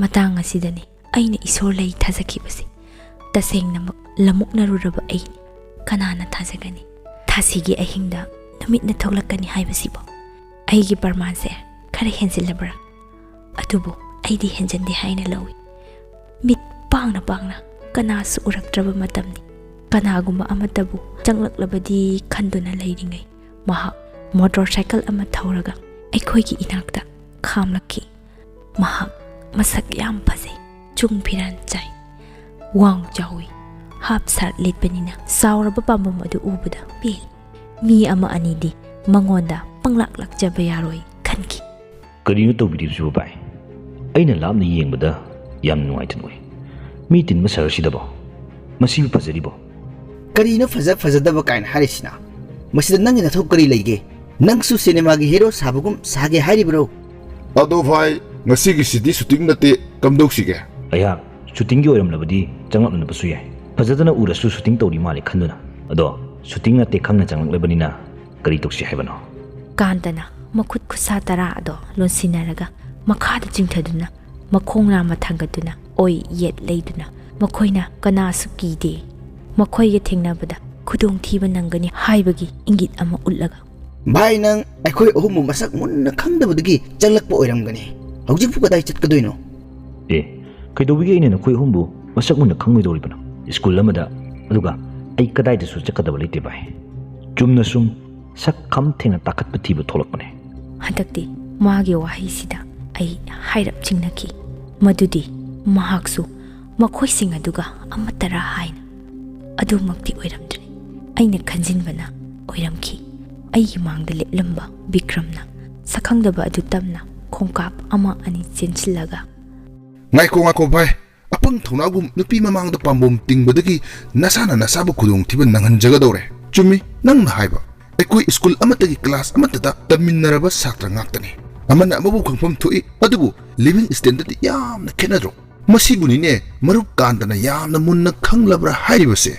ꯃꯇꯥꯡ ꯑꯁꯤꯗꯅꯤ ꯑꯩꯅ ꯏꯁꯣꯔ ꯂꯩ ꯊꯥꯖꯈꯤꯕꯁꯤ꯫ ꯇꯁꯦꯡꯅꯃꯛ ꯂꯝꯃꯨꯛꯅꯔꯨꯔꯕ ꯑꯩꯅꯤ꯫ ꯀꯅꯥꯅ ꯊꯥꯖꯒꯅꯤ? ꯊꯥꯁꯤꯒꯤ ꯑꯍꯤꯡꯗ ꯅꯨꯃꯤꯠꯅ ꯊꯣꯛꯂꯛꯀꯅꯤ ꯍꯥꯏꯕꯁꯤꯕꯨ꯫ ꯑꯩꯒꯤ ꯄ꯭ꯔꯃꯥꯟꯁꯦ ꯈꯔ ꯍꯦꯟꯖꯤꯜꯂꯕ꯭ꯔꯥ? ꯑꯗꯨꯕꯨ ꯑꯩꯗꯤ ꯍꯦꯟꯖꯤꯟꯗꯦ ꯍꯥꯏꯅ ꯂꯧꯏ꯫ ꯃꯤꯠ ꯄꯥꯡꯅ ꯄꯥꯡꯅ ꯀꯅꯥꯁꯨ ꯎꯔꯛꯇ꯭ꯔꯕ ꯃꯇꯝꯅꯤ꯫ ꯀꯅꯥꯒꯨꯝꯕ ꯑꯃꯠꯇꯕꯨ ꯆꯪꯂꯛꯂꯕꯗꯤ ꯈꯟꯗꯨꯅ ꯂꯩꯔꯤꯉꯩ, ꯃꯍꯥꯛ ꯃꯣꯇꯣꯔ ꯁꯥꯏꯀꯜ ꯑꯃ ꯊꯧꯔꯒ ꯑꯩꯈꯣꯏꯒꯤ ꯏꯅꯥꯛꯇ ꯈꯥꯝꯂꯛꯈꯤ꯫ ꯃꯍꯥꯛ ꯃꯁꯛ ꯌꯥꯝ ꯐꯖꯩ, ꯆꯨꯡ ꯐꯤꯔꯥꯟ ꯆꯥꯏ, ꯋꯥꯡ ꯆꯥꯎꯏ, ꯍꯥꯞ ꯁꯥꯔꯠ ꯂꯤꯠꯄꯅꯤꯅ ꯆꯥꯎꯔꯕ ꯄꯥꯝꯕꯣꯝ ꯑꯗꯨ ꯎꯕꯗ ꯄꯦꯜꯂꯤ꯫ ꯃꯤ ꯑꯃ ꯑꯅꯤꯗꯤ ꯃꯉꯣꯟꯗ ꯄꯪꯂꯥꯛ ꯂꯥꯛꯆꯕ ꯌꯥꯔꯣꯏ ꯈꯟꯈꯤ꯫ "ꯀꯔꯤꯅꯣ ꯇꯧꯕꯤꯔꯤꯕꯁꯤꯕꯨ ꯚꯥꯏ? ꯑꯩꯅ ꯂꯥꯞꯅ ꯌꯦꯡꯕꯗ ꯌꯥꯝ ꯅꯨꯡꯉꯥꯏꯇꯅ ꯎꯏ꯫ ꯃꯤ ꯇꯤꯟꯕ ꯁꯍꯔꯁꯤꯗꯕꯣ? ꯃꯁꯤꯕꯨ ꯐꯖꯔꯤꯕꯣ?" ꯀꯔꯤꯅꯣ ꯐꯖ ꯐꯖꯗꯕ ꯀꯥꯏꯅ ꯍꯥꯏꯔꯤꯁꯤꯅ? ꯃꯁꯤꯗ ꯅꯪꯒꯤ ꯅꯊꯧ ꯀꯔꯤ ꯂꯩꯒꯦ? ꯅꯪꯁꯨ ꯁꯤꯅꯦꯃꯥꯒꯤ ꯍꯦꯔꯣ ꯁꯥꯕꯒꯨꯝ ꯁꯥꯒꯦ ꯍꯥꯏꯔꯤꯕ꯭ꯔꯣ? ꯑꯗꯣ ꯚꯥꯏ, ꯉꯁꯤꯒꯤꯁꯤꯗꯤ ꯁꯨꯇꯤꯡ ꯅꯠꯇꯦ, ꯀꯝꯗꯧꯁꯤꯒꯦ? ꯑꯩꯍꯥꯛ ꯁꯨꯇꯤꯡꯒꯤ ꯑꯣꯏꯔꯝꯂꯕꯗꯤ ꯆꯪꯂꯛꯅꯕꯁꯨ ꯌꯥꯏ꯫ ꯐꯖꯗꯅ ꯎꯔꯁꯨ ꯁꯨꯇꯤꯡ ꯇꯧꯔꯤ ꯃꯥꯜꯂꯦ ꯈꯟꯗꯨꯅ꯫ ꯑꯗꯣ ꯁꯨꯇꯤꯡ ꯅꯠꯇꯦ ꯈꯪꯅ ꯆꯪꯂꯛꯂꯕꯅꯤꯅ ꯀꯔꯤ ꯇꯧꯁꯤ ꯍꯥꯏꯕꯅꯣ? ꯀꯥꯟꯇꯅ ꯃꯈꯨꯠ ꯈꯨꯠꯁꯥ ꯇꯔꯥ ꯑꯗꯣ ꯂꯣꯟꯁꯤꯟꯅꯔꯒ ꯃꯈꯥꯗ ꯆꯤꯡꯊꯗꯨꯅ ꯃꯈꯣꯡ ꯅꯥꯝꯃ ꯊꯥꯡꯒꯠꯇꯨꯅ ꯑꯣꯏ ꯌꯦꯠ ꯂꯩꯗꯨꯅ ꯃꯈꯣꯏꯅ ꯀꯅꯥꯁꯨ ꯀꯤꯗꯦ꯫ ꯃꯈꯣꯏꯒ ꯊꯦꯡꯅꯕꯗ ꯈꯨꯗꯣꯡꯊꯤꯕ ꯅꯪꯒꯅꯤ ꯍꯥꯏꯕꯒꯤ ꯏꯪꯒꯤꯠ ꯑꯃ ꯎꯠꯂꯒ꯫ ꯚꯥꯏ, ꯅꯪ ꯑꯩꯈꯣꯏ ꯑꯍꯨꯝꯕꯨ ꯃꯁꯛ ꯃꯨꯟꯅ ꯈꯪꯗꯕꯗꯒꯤ ꯆꯪꯂꯛꯄ ꯑꯣꯏꯔꯝꯒꯅꯤ꯫ ꯍꯧꯖꯤꯛꯄꯨ ꯀꯗꯥꯏ ꯆꯠꯀꯗꯣꯏꯅꯣ? ꯑꯦ, ꯀꯩꯗꯧꯕꯒꯤ ꯑꯩꯅ ꯅꯈꯣꯏ ꯑꯍꯨꯝꯕꯨ ꯃꯁꯛ ꯃꯨꯟꯅ ꯈꯪꯂꯣꯏꯗꯧꯔꯤꯕꯅꯣ? ꯁ꯭ꯀꯨꯜ ꯑꯃꯗ, ꯑꯗꯨꯒ ꯑꯩ ꯀꯗꯥꯏꯗꯁꯨ ꯆꯠꯀꯗꯕ ꯂꯩꯇꯦ ꯚꯥꯏ꯫ ꯆꯨꯝꯅ ꯁꯨꯝ ꯁꯛ ꯈꯝ ꯊꯦꯡꯅ ꯇꯥꯈꯠꯄ ꯊꯤꯕ ꯊꯣꯛꯂꯛꯄꯅꯦ꯫ ꯍꯟꯗꯛꯇꯤ ꯃꯥꯒꯤ ꯋꯥꯍꯩꯁꯤꯗ ꯑꯩ ꯍꯥꯏꯔꯞ ꯆꯤꯡꯅꯈꯤ꯫ ꯃꯗꯨꯗꯤ ꯃꯍꯥꯛꯁꯨ ꯃꯈꯣꯏꯁꯤꯡ ꯑꯗꯨꯒ ꯑꯃꯠꯇꯔꯥ ꯍꯥꯏꯅ꯫ ꯑꯗꯨꯃꯛꯇꯤ ꯑꯣꯏꯔꯝꯗ꯭ꯔꯦ꯫ ꯑꯩꯅ ꯈꯟꯖꯤꯟꯕꯅ ꯑꯣꯏꯔꯝꯈꯤ꯫ ꯑꯩꯒꯤ ꯃꯥꯡꯗ ꯂꯦꯞꯂꯝꯕ ꯕꯤꯀ꯭ꯔꯝꯅ ꯁꯛꯈꯪꯗꯕ ꯑꯗꯨ ꯇꯞꯅ ꯈꯣꯡꯀꯥꯞ ꯑꯃ ꯑꯅꯤ ꯆꯦꯟꯁꯤꯜꯂꯒ꯫ ꯉꯥꯏꯈꯣ, ꯉꯥꯏꯈꯣ ꯚꯥꯏ, ꯑꯄꯪ ꯊꯧꯅꯥꯒꯨꯝ ꯅꯨꯄꯤ ꯃꯃꯥꯡꯗ ꯄꯥꯝꯕꯣꯝ ꯇꯤꯡꯕꯗꯒꯤ ꯅꯁꯥꯅ ꯅꯁꯥꯕꯨ ꯈꯨꯗꯣꯡꯊꯤꯕ ꯅꯪꯍꯟꯖꯒꯗꯧꯔꯦ꯫ ꯆꯨꯝꯃꯤ, ꯅꯪꯅ ꯍꯥꯏꯕ꯫ ꯑꯩꯈꯣꯏ ꯁ꯭ꯀꯨꯜ ꯑꯃꯠꯇꯒꯤ ꯀ꯭ꯂꯥꯁ ꯑꯃꯠꯇꯗ ꯇꯝꯃꯤꯟꯅꯔꯕ ꯁꯥꯇ꯭ꯔ ꯉꯥꯛꯇꯅꯤ꯫ ꯑꯃꯅ ꯑꯃꯕꯨ ꯈꯪꯐꯝ ꯊꯣꯛꯏ, ꯑꯗꯨꯕꯨ ꯂꯤꯚꯤꯡ ꯁ꯭ꯇꯥꯏꯜꯗꯗꯤ ꯌꯥꯝꯅ ꯈꯦꯠꯅꯗ꯭ꯔꯣ? ꯃꯁꯤꯕꯨꯅꯤꯅꯦ ꯃꯔꯨꯞ ꯀꯥꯟꯇꯅ ꯌꯥꯝꯅ ꯃꯨꯟꯅ ꯈꯪꯂꯕ꯭ꯔꯥ ꯍꯥꯏꯔꯤꯕꯁꯦ꯫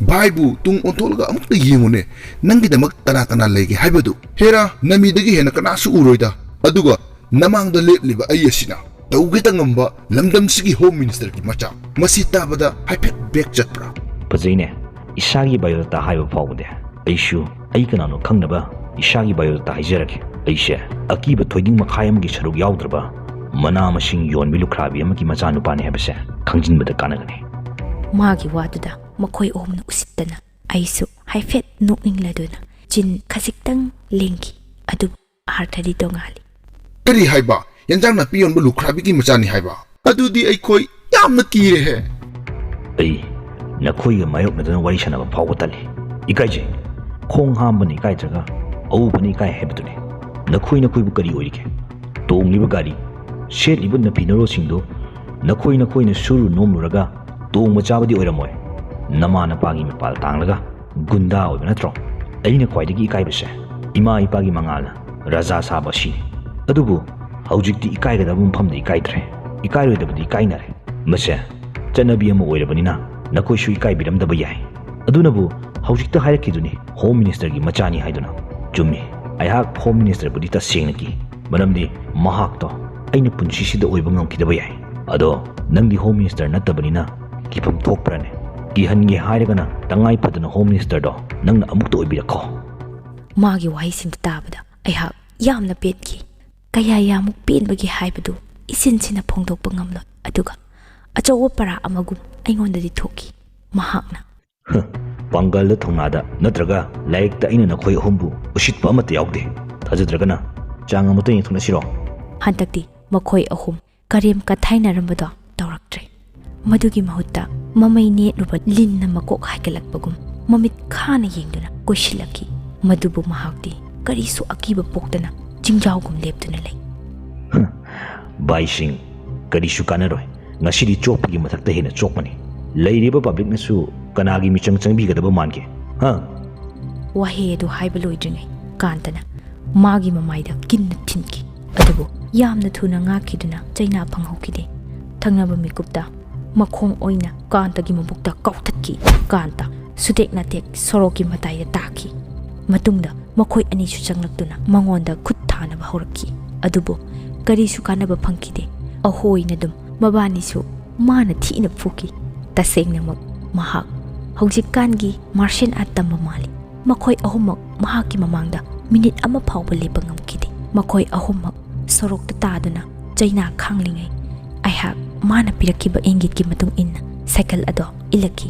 ꯚꯥꯏꯕꯨ ꯇꯨꯡ ꯑꯣꯟꯊꯣꯛꯂꯒ ꯑꯃꯨꯛꯇ ꯌꯦꯡꯉꯨꯅꯦ, ꯅꯪꯒꯤꯗꯃꯛ ꯀꯅꯥ ꯀꯅꯥ ꯂꯩꯒꯦ ꯍꯥꯏꯕꯗꯨ꯫ ꯍꯦꯔꯥ, ꯅꯃꯤꯗꯒꯤ ꯍꯦꯟꯅ ꯀꯅꯥꯁꯨ ꯎꯔꯣꯏꯗ꯫ ꯑꯗꯨꯒ ꯅꯃꯥꯡꯗ ꯂꯦꯞꯂꯤꯕ ꯑꯩ ꯑꯁꯤꯅ ꯇꯧꯒꯦꯇ ꯉꯝꯕ ꯂꯝꯗꯝꯁꯤꯒꯤ ꯍꯣꯝ ꯃꯤꯅꯤꯁꯇꯔꯒꯤ ꯃꯆꯥ꯫ ꯃꯁꯤ ꯇꯥꯕꯗ ꯍꯥꯏꯐꯦꯠ ꯕꯦꯛ ꯆꯠꯄ꯭ꯔꯥ? ꯐꯖꯩꯅꯦ, ꯏꯁꯥꯒꯤ ꯕꯥꯏꯑꯣꯗꯥꯇꯥ ꯍꯥꯏꯕ ꯐꯥꯎꯕꯗꯤ꯫ ꯑꯩꯁꯨ ꯑꯩ ꯀꯅꯥꯅꯣ ꯈꯪꯅꯕ ꯏꯁꯥꯒꯤ ꯕꯥꯏꯑꯣꯗꯥꯇꯥ ꯍꯥꯏꯖꯔꯒꯦ꯫ ꯑꯩꯁꯦ ꯑꯀꯤꯕ ꯊꯣꯏꯗꯤꯡ ꯃꯈꯥꯏ ꯑꯃꯒꯤ ꯁꯔꯨꯛ ꯌꯥꯎꯗ꯭ꯔꯕ ꯃꯅꯥ ꯃꯁꯤꯡ ꯌꯣꯟꯕꯤ ꯂꯨꯈ꯭ꯔꯥꯕꯤ ꯑꯃꯒꯤ ꯃꯆꯥꯅꯨꯄꯥꯅꯤ ꯍꯥꯏꯕꯁꯦ ꯈꯪꯖꯤꯟꯕꯗ ꯀꯥꯟꯅꯒꯅꯤ꯫ ꯃꯥꯒꯤ ꯋꯥꯗꯨꯗ ꯃꯈꯣꯏ ꯑꯍꯨꯝꯅ ꯎꯁꯤꯠꯇꯅ ꯑꯩꯁꯨ ꯍꯥꯏꯐꯦꯠ ꯅꯣꯛꯅꯤꯡꯂꯗꯨꯅ ꯆꯤꯟ ꯈꯖꯤꯛꯇꯪ ꯂꯦꯡꯈꯤ꯫ ꯑꯗꯨꯕꯨ ꯑꯥꯔꯊꯗꯤ ꯇꯣꯉꯥꯜꯂꯤ꯫ ꯀꯔꯤ ꯍꯥꯏꯕ? ꯌꯦꯟꯖꯥꯡ ꯅꯥꯄꯤ ꯌꯣꯟꯕ ꯂꯨꯈ꯭ꯔꯥꯕꯤꯒꯤ ꯃꯆꯥꯅꯤ ꯍꯥꯏꯕ? ꯑꯗꯨꯗꯤ ꯑꯩꯈꯣꯏ ꯌꯥꯝꯅ ꯀꯤꯔꯦꯍꯦ꯫ ꯑꯩ ꯅꯈꯣꯏꯒ ꯃꯥꯌꯣꯛꯅꯗꯨꯅ ꯋꯥꯔꯤ ꯁꯥꯟꯅꯕ ꯐꯥꯎꯕ ꯇꯜꯂꯤ꯫ ꯏꯀꯥꯏꯖꯩ꯫ ꯈꯣꯡ ꯍꯥꯝꯕꯅ ꯏꯀꯥꯏꯗ꯭ꯔꯒ ꯑꯎꯕꯅ ꯏꯀꯥꯏ ꯍꯥꯏꯕꯗꯨꯅꯤ꯫ ꯅꯈꯣꯏ ꯅꯈꯣꯏꯕꯨ ꯀꯔꯤ ꯑꯣꯏꯔꯤꯒꯦ? ꯇꯣꯡꯂꯤꯕ ꯒꯥꯔꯤ, ꯁꯦꯠꯂꯤꯕ ꯅꯐꯤ ꯅꯔꯣꯜꯁꯤꯡꯗꯨ ꯅꯈꯣꯏ ꯅꯈꯣꯏꯅ ꯁꯨꯔꯨ ꯅꯣꯝꯂꯨꯔꯒ ꯇꯣꯡꯕ ꯆꯥꯕꯗꯤ ꯑꯣꯏꯔꯝꯃꯣꯏ꯫ ꯅꯃꯥ ꯅꯄꯥꯒꯤ ꯃꯄꯥꯜ ꯇꯥꯡꯂꯒ ꯒꯨꯟꯗꯥ ꯑꯣꯏꯕ ꯅꯠꯇ꯭ꯔꯣ? ꯑꯩꯅ ꯈ꯭ꯋꯥꯏꯗꯒꯤ ꯏꯀꯥꯏꯕꯁꯦ ꯏꯃꯥ ꯏꯄꯥꯒꯤ ꯃꯉꯥꯜꯅ ꯔꯥꯖꯥ ꯁꯥꯕ ꯑꯁꯤꯅꯤ꯫ ꯑꯗꯨꯕꯨ ꯍꯧꯖꯤꯛꯇꯤ ꯏꯀꯥꯏꯒꯗꯕ ꯃꯐꯝꯗ ꯏꯀꯥꯏꯗ꯭ꯔꯦ, ꯏꯀꯥꯏꯔꯣꯏꯗꯕꯗꯤ ꯏꯀꯥꯏꯅꯔꯦ꯫ ꯃꯁꯦ ꯆꯠꯅꯕꯤ ꯑꯃ ꯑꯣꯏꯔꯕꯅꯤꯅ ꯅꯈꯣꯏꯁꯨ ꯏꯀꯥꯏꯕꯤꯔꯝꯗꯕ ꯌꯥꯏ꯫ ꯑꯗꯨꯅꯕꯨ ꯍꯧꯖꯤꯛꯇ ꯍꯥꯏꯔꯛꯈꯤꯗꯨꯅꯤ, ꯍꯣꯝ ꯃꯤꯅꯤꯁꯇꯔꯒꯤ ꯃꯆꯥꯅꯤ ꯍꯥꯏꯗꯨꯅ꯫ ꯆꯨꯝꯃꯤ, ꯑꯩꯍꯥꯛ ꯍꯣꯝ ꯃꯤꯅꯤꯁꯇꯔꯕꯨꯗꯤ ꯇꯁꯦꯡꯅ ꯀꯤ, ꯃꯔꯝꯗꯤ ꯃꯍꯥꯛꯇꯣ ꯑꯩꯅ ꯄꯨꯟꯁꯤꯁꯤꯗ ꯑꯣꯏꯕ ꯉꯝꯈꯤꯗꯕ ꯌꯥꯏ꯫ ꯑꯗꯣ ꯅꯪꯗꯤ ꯍꯣꯝ ꯃꯤꯅꯤꯁꯇꯔ ꯅꯠꯇꯕꯅꯤꯅ ꯀꯤꯐꯝ ꯊꯣꯛꯄ꯭ꯔꯅꯦ? ꯀꯤꯍꯟꯒꯦ ꯍꯥꯏꯔꯒꯅ ꯇꯉꯥꯏ ꯐꯗꯅ ꯍꯣꯝ ꯃꯤꯅꯤꯁꯇꯔꯗꯣ ꯅꯪꯅ ꯑꯃꯨꯛꯇ ꯑꯣꯏꯕꯤꯔꯛꯈꯣ꯫ ꯃꯥꯒꯤ ꯋꯥꯍꯩꯁꯤꯡꯗꯨ ꯇꯥꯕꯗ ꯑꯩꯍꯥꯛ ꯌꯥꯝꯅ ꯄꯦꯟꯈꯤ꯫ ꯀꯌꯥ ꯌꯥꯝꯃꯨꯛ ꯄꯦꯟꯕꯒꯦ ꯍꯥꯏꯕꯗꯨ ꯏꯆꯤꯟꯁꯤꯅ ꯐꯣꯡꯗꯣꯛꯄ ꯉꯝꯂꯣꯏ꯫ ꯑꯗꯨꯒ ꯑꯆꯧꯕ ꯄꯔꯥ ꯑꯃꯒꯨꯝ ꯑꯩꯉꯣꯟꯗꯗꯤ ꯊꯣꯛꯈꯤ꯫ ꯃꯍꯥꯛꯅ, "ꯍ, ꯄꯥꯡꯒꯜꯗ, ꯊꯧꯅꯥꯗ ꯅꯠꯇ꯭ꯔꯒ ꯂꯥꯏꯔꯤꯛꯇ ꯑꯩꯅ ꯅꯈꯣꯏ ꯑꯍꯨꯝꯕꯨ ꯎꯁꯤꯠꯄ ꯑꯃꯠꯇ ꯌꯥꯎꯗꯦ꯫ ꯊꯥꯖꯗ꯭ꯔꯒꯅ ꯆꯥꯡ ꯑꯃꯠꯇ ꯌꯦꯡꯊꯣꯛꯅꯁꯤꯔꯣ?" ꯍꯟꯗꯛꯇꯤ ꯃꯈꯣꯏ ꯑꯍꯨꯝ ꯀꯔꯦꯝ ꯀꯊꯥꯏꯅꯔꯝꯕꯗꯣ ꯇꯧꯔꯛꯇ꯭ꯔꯦ꯫ ꯃꯗꯨꯒꯤ ꯃꯍꯨꯠꯇ ꯃꯃꯩ ꯅꯦꯠꯂꯨꯕ ꯂꯤꯟꯅ ꯃꯀꯣꯛ ꯍꯥꯏꯒꯠꯂꯛꯄꯒꯨꯝ ꯃꯃꯤꯠ ꯈꯥꯅ ꯌꯦꯡꯗꯨꯅ ꯀꯣꯏꯁꯤꯜꯂꯛꯈꯤ꯫ ꯃꯗꯨꯕꯨ ꯃꯍꯥꯛꯇꯤ ꯀꯔꯤꯁꯨ ꯑꯀꯤꯕ ꯄꯣꯛꯇꯅ ꯆꯤꯡꯖꯥꯎꯒꯨꯝ ꯂꯦꯞꯇꯨꯅ ꯂꯩ꯫ "ꯚꯥꯏꯁꯤꯡ, ꯀꯔꯤꯁꯨ ꯀꯥꯟꯅꯔꯣꯏ꯫ ꯉꯁꯤꯗꯤ ꯆꯣꯞꯄꯒꯤ ꯃꯊꯛꯇ ꯍꯦꯟꯅ ꯆꯣꯞꯄꯅꯤ꯫ ꯂꯩꯔꯤꯕ ꯄꯕ꯭ꯂꯤꯛꯅꯁꯨ ꯀꯅꯥꯒꯤ ꯃꯤꯆꯪ ꯆꯪꯕꯤꯒꯗꯕ ꯃꯥꯟꯒꯦ? ꯍꯥ?" ꯋꯥꯍꯩ ꯑꯗꯨ ꯍꯥꯏꯕ ꯂꯣꯏꯗ꯭ꯔꯤꯉꯩ ꯀꯥꯟꯇꯅ ꯃꯥꯒꯤ ꯃꯃꯥꯏꯗ ꯀꯤꯟꯅ ꯊꯤꯟꯈꯤ꯫ ꯑꯗꯨꯕꯨ ꯌꯥꯝꯅ ꯊꯨꯅ ꯉꯥꯛꯈꯤꯗꯨꯅ ꯆꯩꯅꯥ ꯐꯪꯍꯧꯈꯤꯗꯦ꯫ ꯊꯪꯅꯕ ꯃꯤꯀꯨꯞꯇ ꯃꯈꯣꯡ ꯑꯣꯏꯅ ꯀꯥꯟꯇꯒꯤ ꯃꯕꯨꯛꯇ ꯀꯥꯎꯊꯠꯈꯤ꯫ ꯀꯥꯟꯇ ꯁꯨꯇꯦꯛ ꯅꯥꯇꯦꯛ ꯁꯣꯔꯣꯛꯀꯤ ꯃꯇꯥꯏꯗ ꯇꯥꯈꯤ꯫ ꯃꯇꯨꯡꯗ ꯃꯈꯣꯏ ꯑꯅꯤꯁꯨ ꯆꯪꯂꯛꯇꯨꯅ ꯃꯉꯣꯟꯗ ꯈꯨꯠ ꯊꯥꯅꯕ ꯍꯧꯔꯛꯈꯤ꯫ ꯑꯗꯨꯕꯨ ꯀꯔꯤꯁꯨ ꯀꯥꯟꯅꯕ ꯐꯪꯈꯤꯗꯦ꯫ ꯑꯍꯣꯏꯅ ꯑꯗꯨꯝ ꯃꯕꯥꯅꯤꯁꯨ ꯃꯥꯅ ꯊꯤꯅ ꯐꯨꯈꯤ꯫ ꯇꯁꯦꯡꯅꯃꯛ ꯃꯍꯥꯛ ꯍꯧꯖꯤꯛꯀꯥꯟꯒꯤ ꯃꯥꯔꯁꯤꯌꯦꯜ ꯑꯥꯔꯠ ꯇꯝꯕ ꯃꯥꯜꯂꯤ꯫ ꯃꯈꯣꯏ ꯑꯍꯨꯝꯃꯛ ꯃꯍꯥꯛꯀꯤ ꯃꯃꯥꯡꯗ ꯃꯤꯅꯤꯠ ꯑꯃ ꯐꯥꯎꯕ ꯂꯦꯞꯄ ꯉꯝꯈꯤꯗꯦ꯫ ꯃꯈꯣꯏ ꯑꯍꯨꯝꯃꯛ ꯁꯣꯔꯣꯛꯇ ꯇꯥꯗꯨꯅ ꯆꯩꯅꯥ ꯈꯥꯡꯂꯤꯉꯩ ꯑꯩꯍꯥꯛ ꯃꯥꯅ ꯄꯤꯔꯛꯈꯤꯕ ꯏꯪꯒꯤꯠꯀꯤ ꯃꯇꯨꯡ ꯏꯟꯅ ꯁꯥꯏꯀꯜ ꯑꯗꯣ ꯏꯜꯂꯛꯈꯤ꯫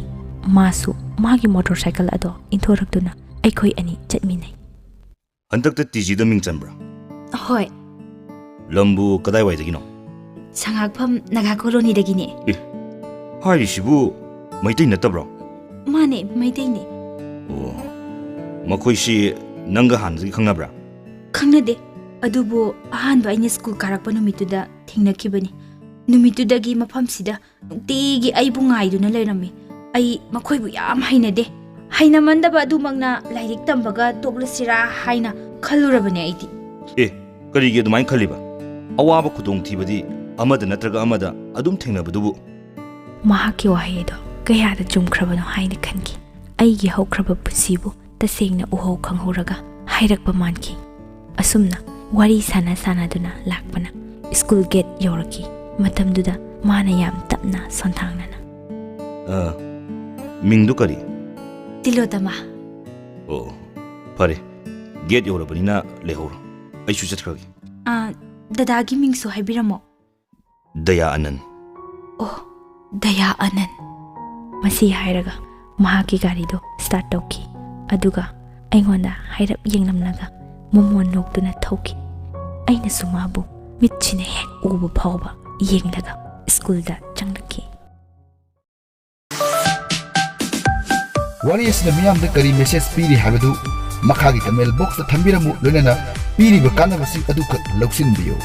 ꯃꯥꯁꯨ ꯃꯥꯒꯤ ꯃꯣꯇꯣꯔ ꯁꯥꯏꯀꯜ ꯑꯗꯣ ꯏꯟꯊꯣꯔꯛꯇꯨꯅ ꯑꯩꯈꯣꯏ ꯑꯅꯤ ꯆꯠꯃꯤꯟꯅꯩ꯫ "ꯍꯟꯗꯛꯇ ꯇꯤ ꯖꯤꯗ ꯃꯤꯡ ꯆꯟꯕ꯭ꯔꯥ?" "ꯍꯣꯏ꯫" "ꯂꯝꯕꯨ ꯀꯗꯥꯏꯋꯥꯏꯗꯒꯤꯅꯣ?" "ꯁꯉꯥꯛꯐꯝ ꯅꯥꯒꯥ ꯀꯣꯂꯣꯅꯤꯗꯒꯤꯅꯦ꯫" "ꯑꯦ, ꯍꯥꯏꯔꯤꯁꯤꯕꯨ ꯃꯩꯇꯩ ꯅꯠꯇꯕ꯭ꯔꯣ?" "ꯃꯥꯅꯦ, ꯃꯩꯇꯩꯅꯦ꯫" "ꯑꯣ, ꯃꯈꯣꯏꯁꯤ ꯅꯪꯒ ꯍꯥꯟꯅꯗꯒꯤ ꯈꯪꯅꯕ꯭ꯔꯥ?" "ꯈꯪꯅꯗꯦ, ꯑꯗꯨꯕꯨ ꯑꯍꯥꯟꯕ ꯑꯩꯅ ꯁ꯭ꯀꯨꯜ ꯀꯥꯔꯛꯄ ꯅꯨꯃꯤꯠꯇꯨꯗ ꯊꯦꯡꯅꯈꯤꯕꯅꯤ꯫ ꯅꯨꯃꯤꯠꯇꯨꯗꯒꯤ ꯃꯐꯝꯁꯤꯗ ꯅꯨꯡꯇꯤꯒꯤ ꯑꯩꯕꯨ ꯉꯥꯏꯗꯨꯅ ꯂꯩꯔꯝꯃꯤ꯫ ꯑꯩ ꯃꯈꯣꯏꯕꯨ ꯌꯥꯝ ꯍꯩꯅꯗꯦ꯫ ꯍꯩꯅꯃꯟꯗꯕ ꯑꯗꯨꯃꯛꯅ ꯂꯥꯏꯔꯤꯛ ꯇꯝꯕꯒ ꯇꯣꯛꯂꯁꯤꯔꯥ ꯍꯥꯏꯅ ꯈꯜꯂꯨꯔꯕꯅꯦ ꯑꯩꯗꯤ꯫ ꯑꯦ, ꯀꯔꯤꯒꯤ ꯑꯗꯨꯃꯥꯏꯅ ꯈꯜꯂꯤꯕ? ꯑꯋꯥꯕ ꯈꯨꯗꯣꯡꯊꯤꯕꯗꯤ ꯑꯃꯗ ꯅꯠꯇ꯭ꯔꯒ ꯑꯃꯗ ꯑꯗꯨꯝ ꯊꯦꯡꯅꯕꯗꯨꯕꯨ꯫ ꯃꯍꯥꯛꯀꯤ ꯋꯥꯍꯩ ꯑꯗꯣ ꯀꯌꯥꯗ ꯆꯨꯝꯈ꯭ꯔꯕꯅꯣ ꯍꯥꯏꯅ ꯈꯟꯈꯤ꯫ ꯑꯩꯒꯤ ꯍꯧꯈ꯭ꯔꯕ ꯄꯨꯟꯁꯤꯕꯨ ꯇꯁꯦꯡꯅ ꯎꯍꯧ ꯈꯪꯍꯧꯔꯒ ꯍꯥꯏꯔꯛꯄ ꯃꯥꯟꯈꯤ꯫ ꯑꯁꯨꯝꯅ ꯋꯥꯔꯤ ꯁꯥꯟꯅ ꯁꯥꯟꯅꯗꯨꯅ ꯂꯥꯛꯄꯅ ꯁ꯭ꯀꯨꯜ ꯒꯦꯠ ꯌꯧꯔꯛꯈꯤ꯫ ꯃꯇꯝꯗꯨꯗ ꯃꯥꯅ ꯌꯥꯝ ꯇꯞꯅ ꯁꯣꯟꯊꯥꯡꯅꯅ꯫ ꯑ, ꯃꯤꯡꯗꯨ ꯀꯔꯤ? ꯇꯤꯂꯣꯇꯃꯥ꯫ ꯑꯣ, ꯐꯔꯦ꯫ ꯒꯦꯠ ꯌꯧꯔꯕꯅꯤꯅ ꯂꯩꯍꯧꯔꯣ꯫ ꯑꯩꯁꯨ ꯆꯠꯈ꯭ꯔꯒꯦ꯫ ꯑ, ꯗꯗꯥꯒꯤ ꯃꯤꯡꯁꯨ ꯍꯥꯏꯕꯤꯔꯝꯃꯣ꯫ ꯗꯌꯥ ꯑꯅꯟ꯫ ꯑꯣ, ꯗꯌꯥ ꯑꯅꯟ꯫ ꯃꯁꯤ ꯍꯥꯏꯔꯒ ꯃꯍꯥꯛꯀꯤ ꯒꯥꯔꯤꯗꯣ ꯁ꯭ꯇꯥꯔꯠ ꯇꯧꯈꯤ꯫ ꯑꯗꯨꯒ ꯑꯩꯉꯣꯟꯗ ꯍꯥꯏꯔꯞ ꯌꯦꯡꯂꯝꯂꯒ ꯃꯣꯃꯣꯟ ꯅꯣꯛꯇꯨꯅ ꯊꯧꯈꯤ꯫ ꯑꯩꯅꯁꯨ ꯃꯥꯕꯨ ꯃꯤꯠꯁꯤꯅ ꯍꯦꯛ ꯎꯕ ꯐꯥꯎꯕ ꯌꯦꯡꯂꯒ ꯁ꯭ꯀꯨꯜꯗ ꯆꯪꯂꯛꯈꯤ꯫ ꯋꯥꯔꯤ ꯑꯁꯤꯅ ꯃꯤꯌꯥꯝꯗ ꯀꯔꯤ ꯃꯦꯁꯦꯖ ꯄꯤꯔꯤ ꯍꯥꯏꯕꯗꯨ ꯃꯈꯥꯒꯤ ꯀꯃꯦꯟ ꯕꯣꯛꯁꯇ ꯊꯝꯕꯤꯔꯝꯃꯨ, ꯂꯣꯏꯅꯅ ꯄꯤꯔꯤꯕ ꯀꯥꯟꯅꯕꯁꯤꯡ ꯑꯗꯨꯈꯛ ꯂꯧꯁꯤꯟꯕꯤꯌꯨ꯫